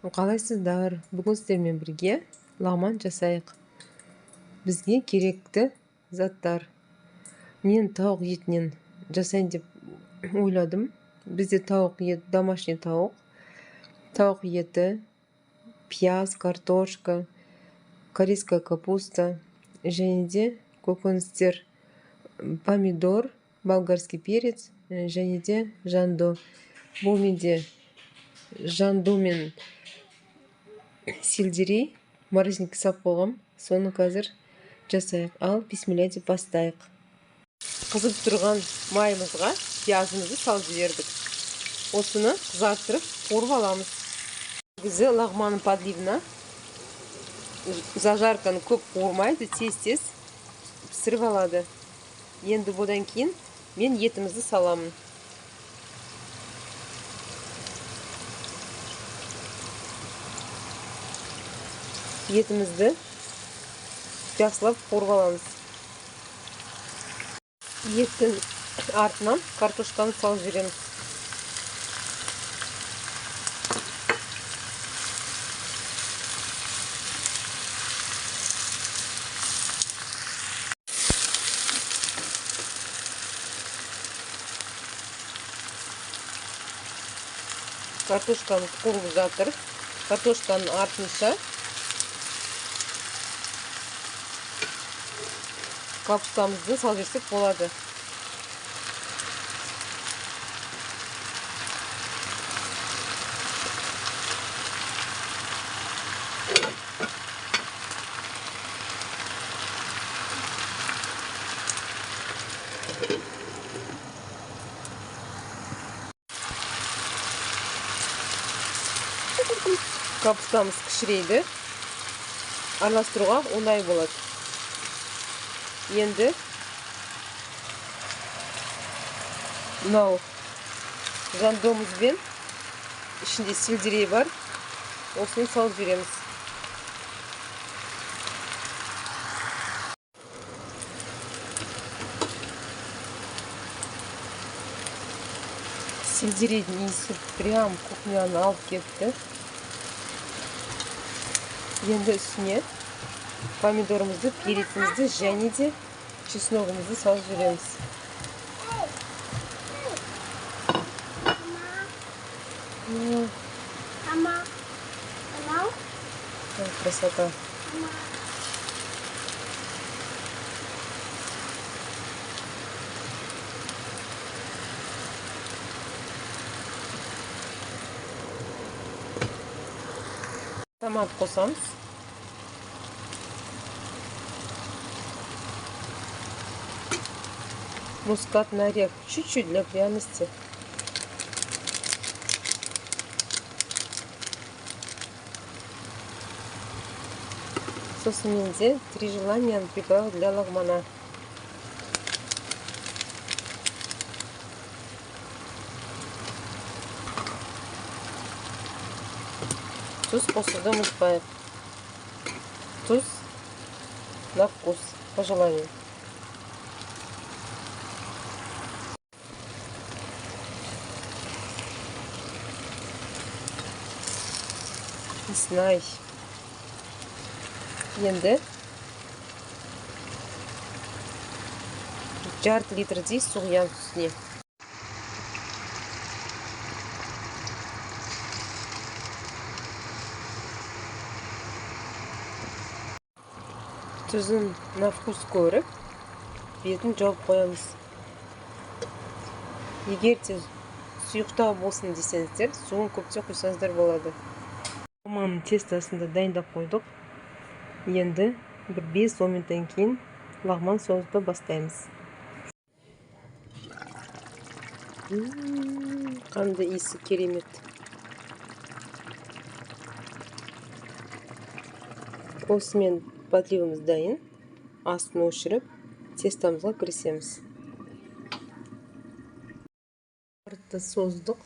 Қалайсыздар? Бүгін сіздермен бірге лағман жасайық. Бізге керекті заттар. Мен тауық етінен жасайын деп ойладым. Бізде тауық ет, домашний тауық. Тауық еті, пияз, картошка, корейская капуста және де көкөністер, помидор, болгарский перец және де жандо. Бұл менде жандо мен сельдерей морозилкаға салып қойғам. Соны қазір жасайық. Ал бисмилля деп бастайық. Қызып тұрған майымызға пиязымызды салып жібердік. Осыны қызарттырып қуырып аламыз. Негізі лағманның подливына зажарканы көп қуырмайды, тез-тез пісіріп алады. Енді бұдан кейін мен етімізді саламын. Етімізді жақсылап қуырып аламыз. Еттің артынан картошканы салып жібереміз. Картошканы қуырып жатыр. Картошканың артынша капустамызды салып жіберсек болады. Капустамыз кішірейді. Араластыруға оңай болады. Енді мынау жандомызбен ішінде сельдерей бар, осыны салып жібереміз. Сельдерейдің иісі прям кухняны алып кетті. Енді үстіне помидорымызды, перецімізді және де чесногымызды салып жібереміз. Красота. Томат қосамыз. Мускатный орех чуть-чуть для пряности. Сосын менде 3 желания приправа для лагмана. Тұз қосуды ұмытпайық. Тұз на вкус, по желанию. Иісін-ай. Енді жарты литрдей су құямыз үстіне. Тұзын на вкус көріп, бетін жауып қоямыз. Егер де сұйықтау болсын десеңіздер, суын көптеп құйсаңыздар болады. Алманың тестосын да дайындап қойдық. Енді бір 5-10 минуттан кейін лағман соғуды бастаймыз. Қандай иісі керемет. Осымен подливымыз дайын. Астын өшіріп, тестомызға кірісеміз. Артты создық.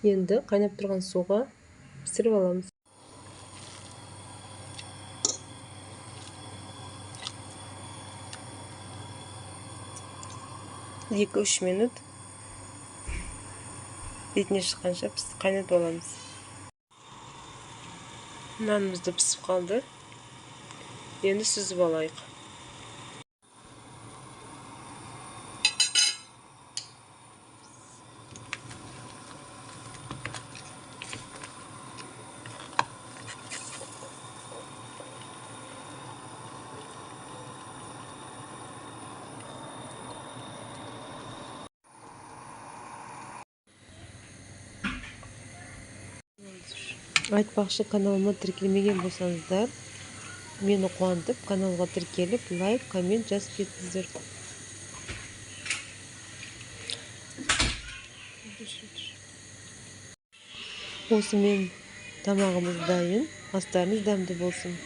Енді қайнап тұрған суға пісіріп аламыз. 2-3 минут бетіне шыққанша қайнатып аламыз. Нанымыз да пісіп қалды. Енді сүзіп алайық. Айтпақшы, каналыма тіркелмеген болсаңыздар, мені қуантып, каналға тіркеліп, лайк, коммент жазып кетіңіздер. Осымен тамағымыз дайын. Астарыңыз дәмді болсын.